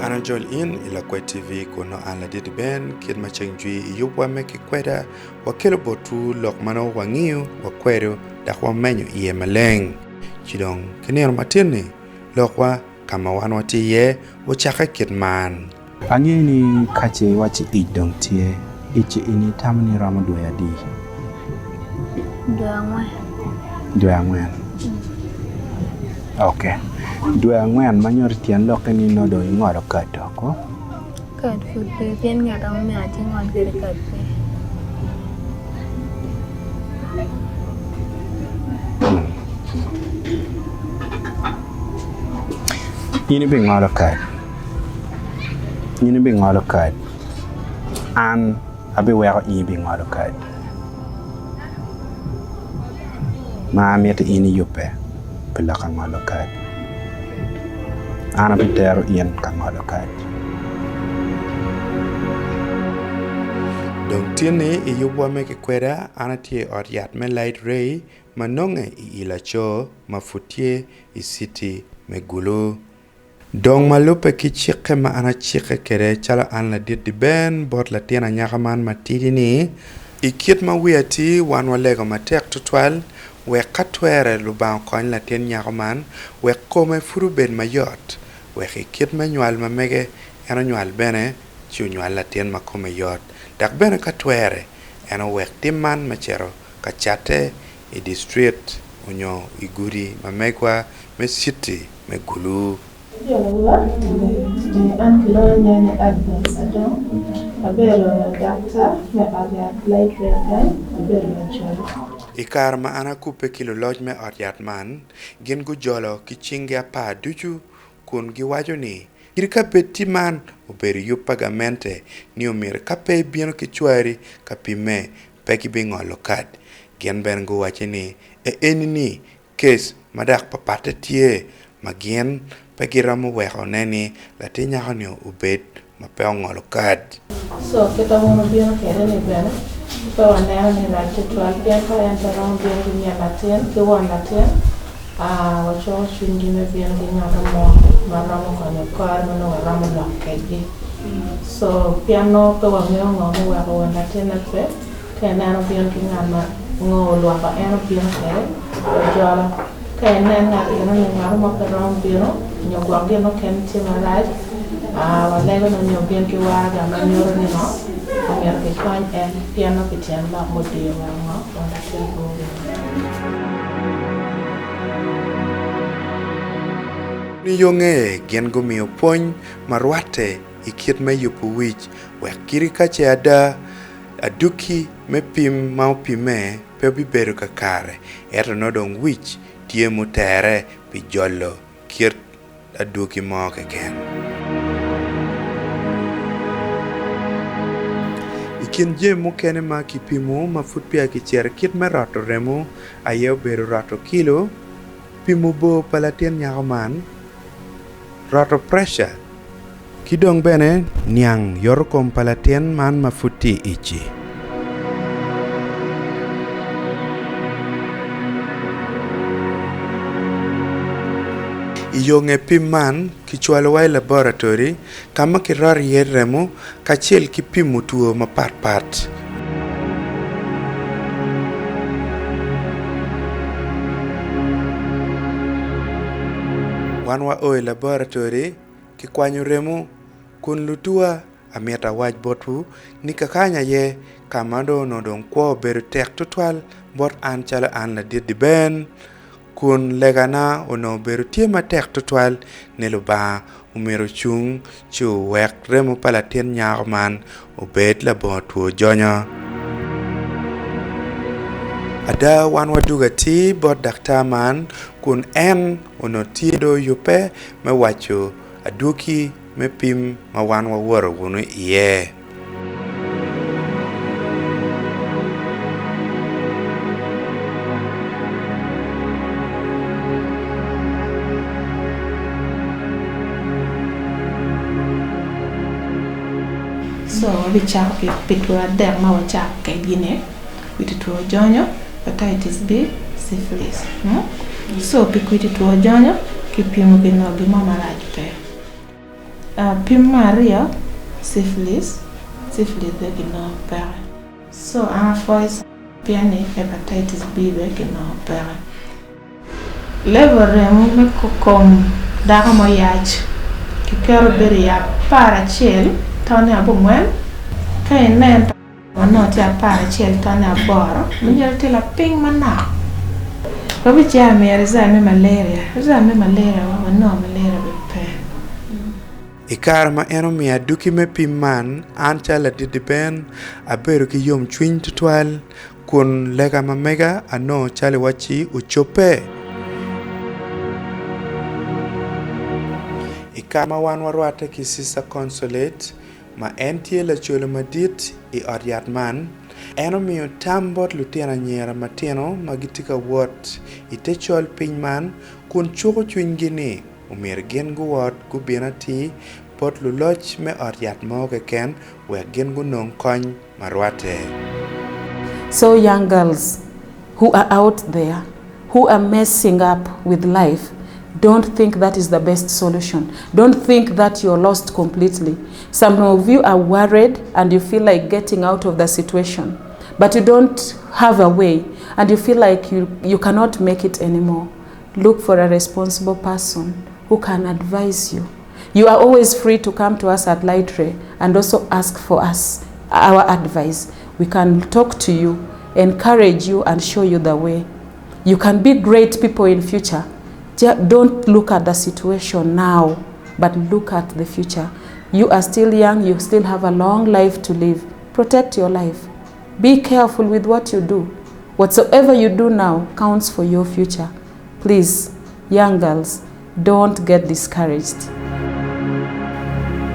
An ajol in i Lakwed TV kun nongo an ladit Ben kit ma ceng jwi i yubwa me kikweda wakelo botwu lok ma nongo wangiyo, wakwedo dok wamenyo iye maleng. Ci dong ki nino matin-ni lokwa ka ma wan watye iye ocakke kit man. Angeyo ni ka ce iwacci ic dong tye, ic-ci ini itamo ni romo dwe adi? Dwe angwen. Dwe angwen. Ok. Dwe angwen ma nyuto tyen lokke ni nongo dong ingolo kad dok ko? Kad pud pe, pien ngat ma omyero aci ngol kwede kad pe. In ibingolo kad. In ibingolo kad. An abiweko in ibingolo kad. Ma amito in iyubbe pi lok ka ngolo kad. An abitero in ka ngolo kad. Dong tin-ni i yubwa me kikweda, an atye i ot yat me Light Ray ma nonge i i laco ma pud tye i citi me Gulu. Dong ma lubbe ki cikke ma an acikke kwede calo an ladit diben bot latin anyaka man matidi-ni, i kit ma wiya tye wan walego matek tutwal wek ka twere Lubanga okony latin nyako man wek kome pud obed mayot, wek i kit me nywal ma mege en onywal bene ci onywal latin ma kome yot, dok bene ka twere en owek tim man me cito ka catte i distrit onyo i gudi ma megwa me citi me Gulu. An kilwonga nyinga ni Agnes Adong, abedo daktar me ot yat Light Ray kany, abedo lacol. I kare ma an akubbe ki luloc me ot yat man, gin gujolo ki cinggi apar ducu kun giwaco ni, Kadi ka bed tye man obedo yub pa gamente ni omyero ka pe ibino ki cwari ka pimme, pe gibingolo kad. Gin bene guwacce ni, Eni-ni Kes ma dok papatte tye ma gin pe giromo weko ne ni latin nyako ni obed ma pe ongolo kad. Co kit ma wun wubino kwede ni bene pe waneno ni rac tutwal pien ka en pe romo bino ki min latin ki won latin aa wacuko cwinygi me bino ki ngat mo ma romo konyo kore ma nongo waromo lok kwedgi co pien nongo pe wangeyo ngo muweko won latinne pe. Ka ineno obino ki ngat ma ngo olwoko en obino kwede, ojolo. Ka inen ngat eno-ni ngat mo pe romo bino nyo gwok gin mukene tye marac, walego ni nyo obin ki waraga ma nyuto ni ngo omyero kikony en pien nongo pi tyen lok mudiyo weko ngo wek latin pe obino. Ni yo ngeye gin gumiyo pwony ma rwatte i kit me yubo wic wek kadi ka ce ada Adwogi me pim ma opimme pe obibedo kakare, ento nongo dong wic tye mutere pi jolo kit adwogi mo keken. I kin jami mukene ma kipimo ma pud peya kicito i kit me roto remo aye obedo roto kilo, pimo bor pa latin nyako man, roto preca, Ki dong bene niang yotokom pa latin man ma pud tye i ic-ci. I yo nge pim man, kicwalowa i laboratori ka ma kiroto iye remo kacel ki pimo two mapatpat. Wan wao i laboratori Kikwanyo remo kun lutuwa. Amito awac botwu ni kakany aye ka ma dong onongo dong kwo obedo tek tutwal bot an calo an ladit diben, kun legana onongo obedo tye matek tutwal ni Lubanga omyero ocung ci owek remo pa latin nyako man obed labongo two jonyo. Ada wan wadwogo atir bot daktar man kun en onongo tye dong oyubbe me waco adwogi me pim ma wan wawoto wunu iye. Co wabicako ki pi two adek ma wacako kwedgi-ni. Kwidi two jonyo, hepatitis B, syphilis. Co pi kwidi two jonyo, kipimo ginongo gin mo marac pe. Pim me aryo, syphilis, syphilis bene kinongo peke. So an apwoyo pien ni hepatitis B bene kinongo peke. Level remo me kom dako ma oyac kiketo bedo i aparacel tone abongwen ka inen ma nongo tye aparacel tone aboro myero tye lapiny manok. Wabicito miyo result me malaria, result me malaria wa wanongo malaria bene pe. I kare ma en omiyo adwogi me pim man, an calo ladit Ben abedo ki yomcwiny tutwal kun lega ma mega anongo calo iwacci ocobbe. I kare ma wan warwatte ki Sister Consolate, ma en tye lacolo madit i ot yat man, en omiyo tam bot lutino anyira matino ma gitye ka wot i te col piny man kun cuko cwinygi ni omyero gin guwot gubin atir bot luloc me ot yat mo keken wek gin gunong kony ma rwatte. So young girls who are out there who are messing up with life don't think that is the best solution. Don't think that you're lost completely. Some of you are worried and you feel like getting out of the situation, but you don't have a way and you feel like you, you cannot make it anymore. Look for a responsible person who can advise you. You are always free to come to us at Lightray and also ask for us our advice. We can talk to you, encourage you, and show you the way. You can be great people in future. Don't look at the situation now, but look at the future. You are still young, you still have a long life to live. Protect your life. Be careful with what you do. Whatsoever you do now counts for your future. Please, young girls, don't get discouraged.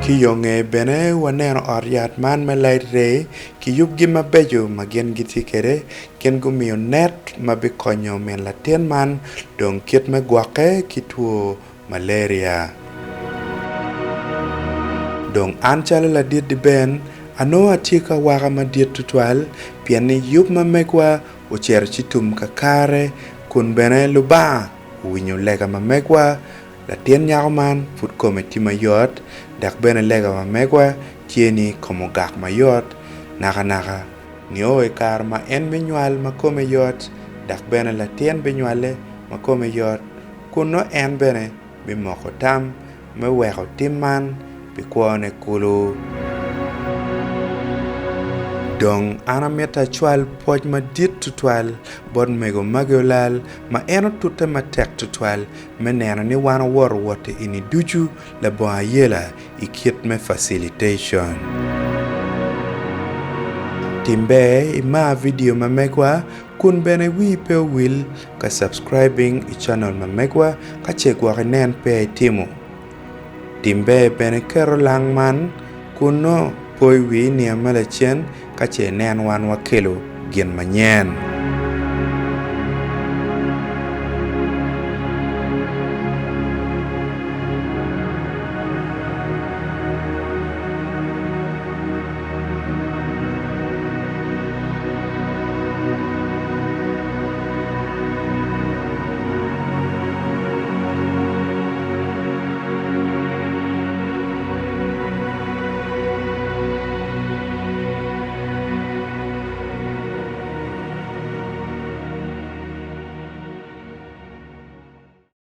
Ki yo nge bene waneno ot yat man me Light Ray ki yubgi mabeco ma gin gitye kwede. Gin gumiyo net ma bikonyo min latin man dong kit me gwokke ki two malaria. Dong an calo ladit di-Ben, anongo atye ki awaka madit tutwal pien ni yub ma megwa ocito ci tum kakare kun bene Lubanga owinyo lega ma megwa. Latin nyako man pud kome tye mayot dok bene lega ma megwa tye ni kome ogak mayot nakanaka nio i kare ma en binywal ma kome yot dok bene latin binywale ma kome yot. Kunnu en bene bimoko tam me weko tim man pi kwone kulu. Dong an amito acwal pwoc madit tutwal bot mego magi olal ma en otute matek tutwal me neno ni wan owoto wotte eni ducu labongo ayela i kit me facilitation. Tim ber imar vidio ma megwa kun bene wii pe owil ka subscribing i channel ma megwa ka ce gwok inen peya itimo. Tim ber bene keto lang man kun nongo po i wii niang ma lacen ka ce inen wan wakelo gin manyen.